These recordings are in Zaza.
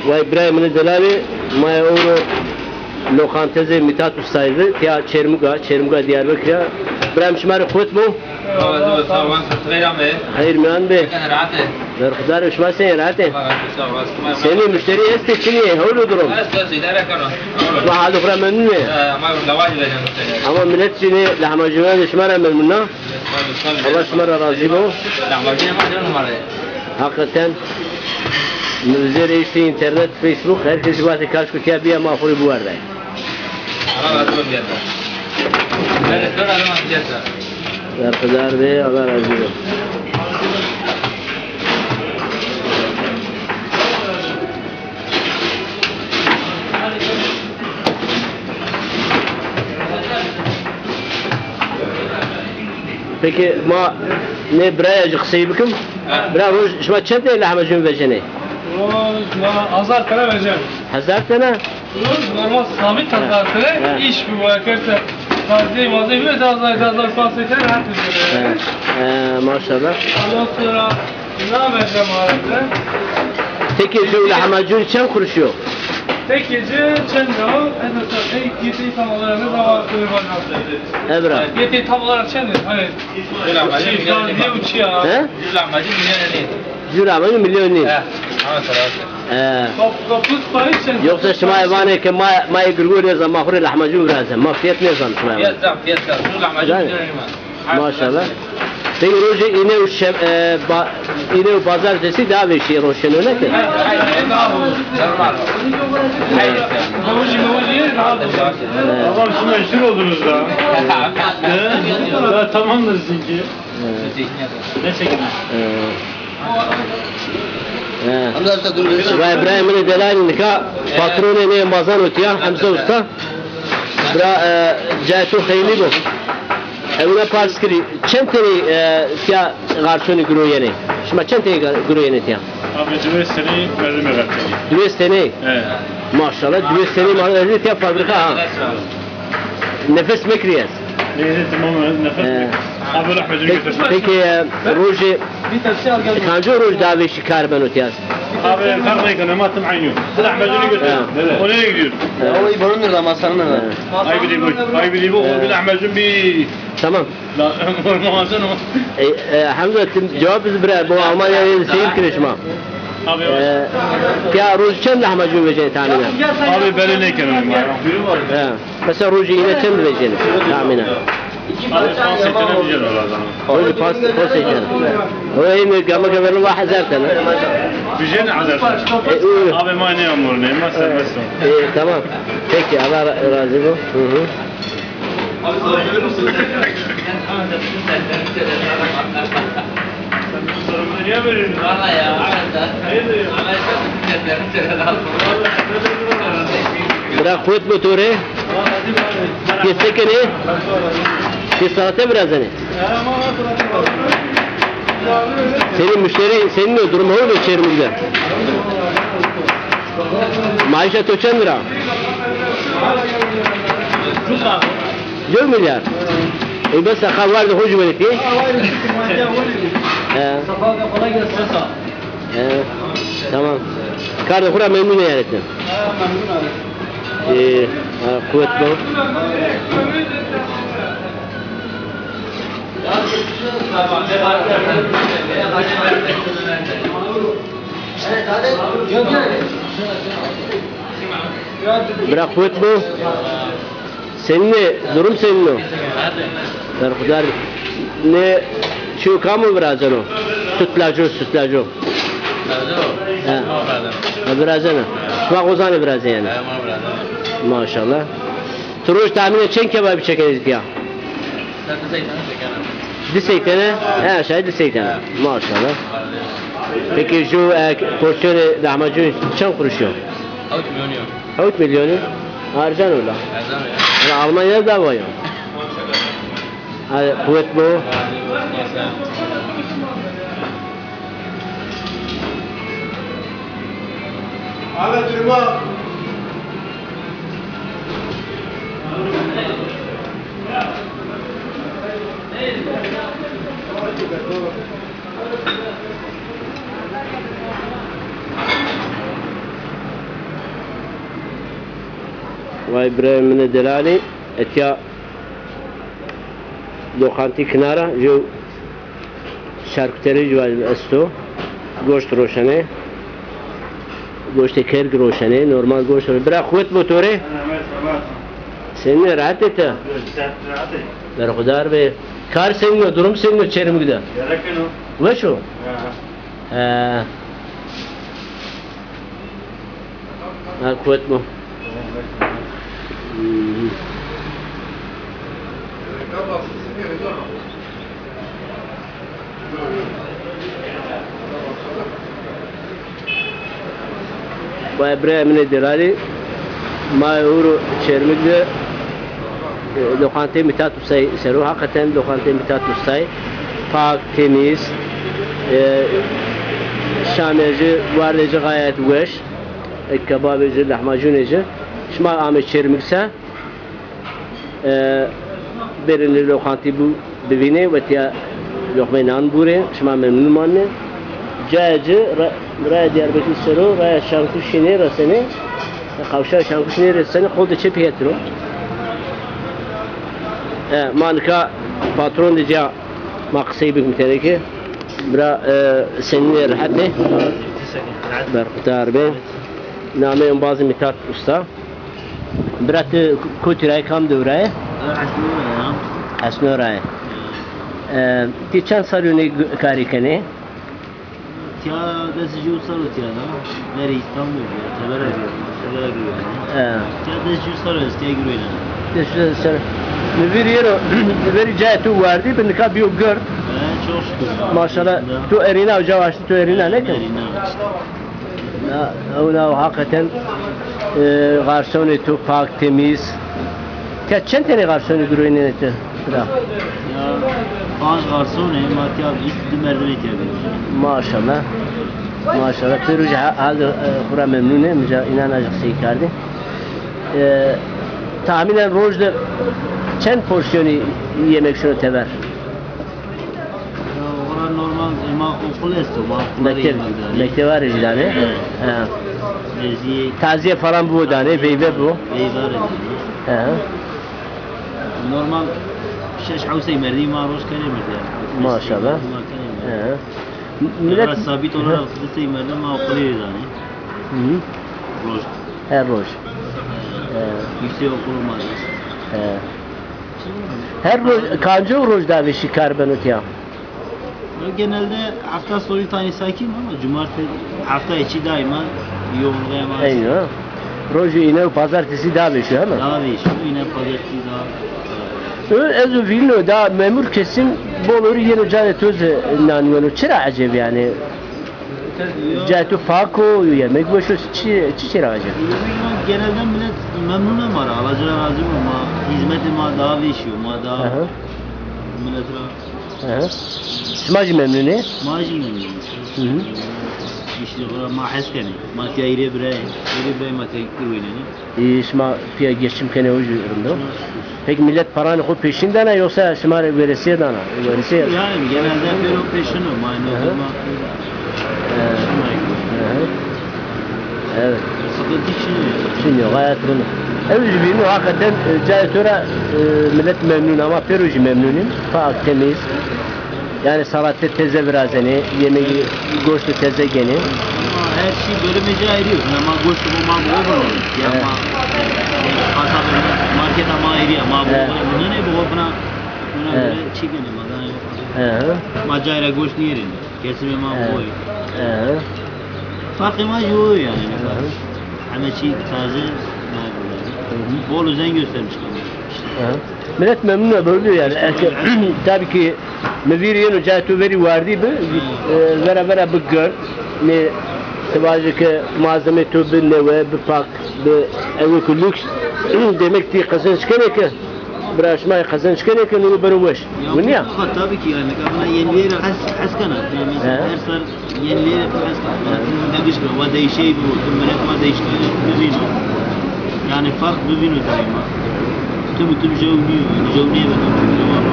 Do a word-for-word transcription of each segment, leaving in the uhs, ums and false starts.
Vay birayê min ê delalî, ma yê ewro loqantezê Mîtat Ustayî de, tiya Çêrmûga, Çêrmûga Diyarbekirî ya. Birayê min şima rê quwet bo. Sağ ol, sağ ol. Xeyr mîyan be. Rahat e. Berxudar, şima senî, rahat ê? Senî, muşterî estê, çinî yê, hewl û durum? Est, est, îdare keno. Ma halê xo ra memnun ê? He, ama lawacî veceno. Ama milet jî nê lahmacûnan de şima ra memnun a. Allah şima ra razî bo. Lahmacûnê ma dê numare. Hakikaten, mi vizêr eştê înternet, Facebook, her kesî vatê kaşko tiya bîya ma xo rê biwerdayê. Allah razî bo, bîyerda. Berxudar, bîyerda. Berxudar be, Allah razî bo. Peki ma nê biraya ci qisey bikim. Ha. Bira, roj şima çend tenê lahmacun vecenê? Roj ma hezar tene vecen. Hezar tene? Roj normal sabit hezar tene. Ha. İş bu, bu kerse. Taze mazlum bile daha zayıf, daha zayıf, daha zayıf, rahat ediyor yani. Ha. Ha, maşallah. Ondan sonra ne vereceğim abi? Tek gece lahmacun çend kuruş yok? Tek gece çend lira? En azından tek gece tam olarak ne zaman koyacağım? Ebra. Gece tam olarak çend lira? Hani Jû lahmacun milyon nî. He? Jû lahmacun milyon nî. Jû lahmacun milyon nî. He. Ama sera. He. Yoksa şima vanê ke ma, ma yê girgû nêzan, ma xo rê lahmacun virazen. Ma fiyat nêzan şima. Fiyat zaf, fiyat zaf. Jû lahmacun milyon nî. Maşallah. Peki rojê îne û şem-, e, ba-, îne û pazartesi daha vêşî roşeno, ne ki? Normal. Tamam, şimdi meşhur oldunuz da. He? Daha tamamdır sizinki. Ne çekin? He. Vay, birayê min ê delalî, nika patronê nê embazan o tiya, Hemze Usta. Bira, e, cayê to xeylî bo. Ewna pars kirî, çend tenî, e, tiya garçonî giroyenê? Şima çend tenî gar-, giroyenê tiya? Abi, diwês tenî merdimê garçonî. Diwês tenî? He. Maşallah, diwês tenî ma-, tiya fabrîka ha. Nefes mekirî ez. Neyse, tamam, nefes mekirî. Abi, rahmetini götürsün. Peki, e, rojê, e, kancî roj daha vêşî kar beno tiya? Abi, fark nêkeno, ma tim eynî yo. Ti lahmacunî götür. Ha. O nereye gidiyor? Ha. O İbo'nundur da, masanın da. Ha. Ay bir İbo, ay bir İbo, o bir lahmacun bir. Tamam. La, olmazsın o. E, e, Hamza, tim cevap bizi bira, bu Almanya'yı seyir kirişma. Abi, e, ya roj çend lahmacun vecenê tahmînen? Abi, belli nêkeno ma. Ha. Mesela rojê îne çend vecenê tahmînen? Abi, panc sey tene veceno lazım. Rojê panc, panc sey tene. O ê mi gama gama va hezar tene. Veceno hezar tene. E, ü. Abi, ma nêamornê, ma serbest o. E, tamam. Peki, Allah ra-, razı olsun. Hı hı. Bira, quwet bo to rê. Ti se kenê? Ti sanate virazenê? Senî, muşterî senîn o, durum hewl o Çêrmûg de? Maaşa to çend lira? Dew milyar. E, bes, ha, werdê xo jî werê pê. He. He, tamam. Kardê xo ra memnun ê yani ti? E, ha, quwet bo. Bira, quwet bo. Senîn ê, durum senîn o? Berxudar. Nê çîyo kamo virazeno? Sütlaco, sütlaco. He. Ha, virazeno. Şima xo zanê virazê yani? Maşallah. Ti roj tahmînen çend kebabî çekenê tiya? Di sey tene? He, aşağı di sey tene. Maşallah. Peki şu, e, porsiyonê lahmacun çend kuruş yo? Hewt milyon yo. Hewt milyon yo? Ercan o la. Ercan o ya. Ulan Almanya da var ya. Hadi kuvvet bu. Abi durma. Vay birayê min ê delalî, etya loqantî kinara, ju şarkuterî ju esto. Goşt roşenê. Goştê kerg roşenê, normal goşt roşenê. Bira, quwet bo to rê. Senin rehet ê ti? Berxudar be. Kar senin o, durum senin o Çermik de? Gerek o. Weş o? Ha. He. Ha, kuvvet mi? Vay birayê min ê delalî, ma ewro Çermik de, e, loqantê Mithat Ustayî ser o. Hakikaten loqantê Mithat Ustayî pak, temiz, e, şamê ci, wardê ci gayet weş, e, kebabê ci, lahmacunê ci. Şima amê Çermik se, e, berê nê loqantî bû bivînê, wetîya loqmeyê nan bûrê, şima memnun manê. Cayê ci ra-, raya Diyarbekir ser o, raya Şanku Şînê resenê, qawşa Şanku Şînê resenê, qol de çepî hetiro. E, ma nika patron de ca ma qisey bikim tenê ke. Bira, e, senînê rehet ê. Berxudar be. Namê embazê Mithat Usta. Bira ti kotî ra yê, kam dew ra yê? Esnora ya. Esnora yê. E, ti çend serrî yo nê karî kenê? Tiya des û hewt serr o tiya da. Verê Îstanbul ya, tebera giriyor. Tebera giriyor. E. Tiya des û hewt serr o, tiya giriyor. Des û hewt serr. Mi vîr yero, verî cayê tu wardî, bi nika bîyo gird. E, çok şükür. Maşallah. Tu erîna, uca waştî tu erîna, ne ki? Erîna. Na, ew na, hakikaten, e, garsonê tu pak, temiz. Te çend tenê garsonî giroynenê ti? Bira. Ya, panc garson ê, ma tiya di merdimê tiya giroynenê. Maşallah. Maşallah. Pêro jî ha-, hal, e, xwu ra memnun ê. Mi ca înan a jî qisey kerdî. E, tahmînen roj de çend porsiyonî yemek şino teber? Ya, ora normal, e, ma okul esto, ma okula... Mekteb, yemek danê. Mekteba rê jî danê. Evet. Ha. Tazîye falan bibo danê, veyve bibo. Veyve rê danê. Ha. Normal şeş hewsey merdî ma roj kenê merdî. Maşallah. Ma kenê merdî. Ha. Millet sabit olarak, ha, sey merdî ma okulî rê danê. Hı hı. Roj. Her roj. Ha. Yüksek okulu ma. Ha. Her roj, kancî roj davêşî kar beno tiya? Genelde hafta sonu tane sakin ama cumartesi, hafta içi daima yoğunluğa emanet. Eyni ha. Rojê îne û pazartesî davêşî, hema? Davêşî, îne pazartesî da. Ö, ez o vîno da memur kesim bol ori yeno canê to ze nanî weno. Çira eceb yanî? Cayê to pak o, yemek weş o, çi, çi çira eceb? Genelde millet memnun ama, Allah'a razı olsun, ma hizmeti ma daha vêşî yo, ma daha... Aha. Millet ra... Aha. Şima jî memnun ê? Ma jî memnun. Hı hı. İşte bura ma hes kenê. Ma tiya hîrê birayê, hîrê birayê ma tiya girweynenê. Ê, şima pîya geçim kenê, o jî rind o. Peki millet paranê xo peşîn dana yoksa şima rê weresîye dana? Weresîye. Yani genelde pêro peşîn o, ma... Hı hı. Hı hı. Evet. Sıkıntı çin yo. Çin yo, gayet rind o. Ew jî vînî hakikaten, e, cayê to ra, e, millet memnun ama pêro jî memnun în. Pak, temiz. Yanî salate teze virazenê, yemegî, goştî teze genê. Ama her şey bölümü ayrı. Yani ma goştî bo ma bo bana. Ya, evet, ma, e, kasabı, marketa ma ayrı ya. Ma bo, evet, bunun ne bo bana? Buna, evet, göre çekene ma daha yok. Hı hı. Ma cayra goşt niyerin. Kesime ma, evet, boy. Hı hı. Farkı ma yok yani. Hı hı. Ama şey taze, ma böyle. Hı hı. Bol özen göstermiş. Hı hı. Millet memnun e, böyle yani. Eke, tabii ki mi vîr yeno cayê to verî wardî bi, e, vera vera bi gird. Ne, ti vajî ke malzemê to bi newe, bi pak, bi ewê ku lüks. Demek ti qezenc kenê ke, bira şima qezenc kenê ke nû beno weş. Wina ya? Tabii ki yani, kadına yenileri hes, hes kana. Yani mesela her sene yenileri hes kana. Yani ne güç var, va değişey bu, millet va değişmeye bivîno. Yani fark bivîno daima. Tim tim jew niyo, jew niye ve tim tim jew ama.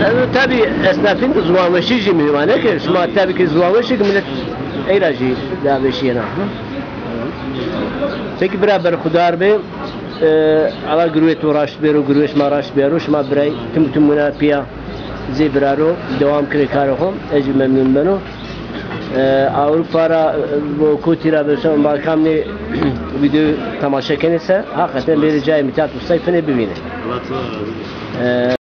Yani tabii esnafın da zuwanveşi jî mühim. Ne ki şima tabii ki zuwanveşi ki millet eyra jî daveşiyena. Peki bira berxudar be. E, Allah gurwê to raşt bêro, gurwê şima raşt bêro. Şima birey tim tim wina piya zê biraro, dewam kirê karê xo. Ez jî memnun beno. E, Avrupa ra, e, bo kotî ra be, şima Balkan nê video temaşe kenê se, hakikaten bêrê cayê Mithat Ustay finê bivînê. Allah razı olsun. E,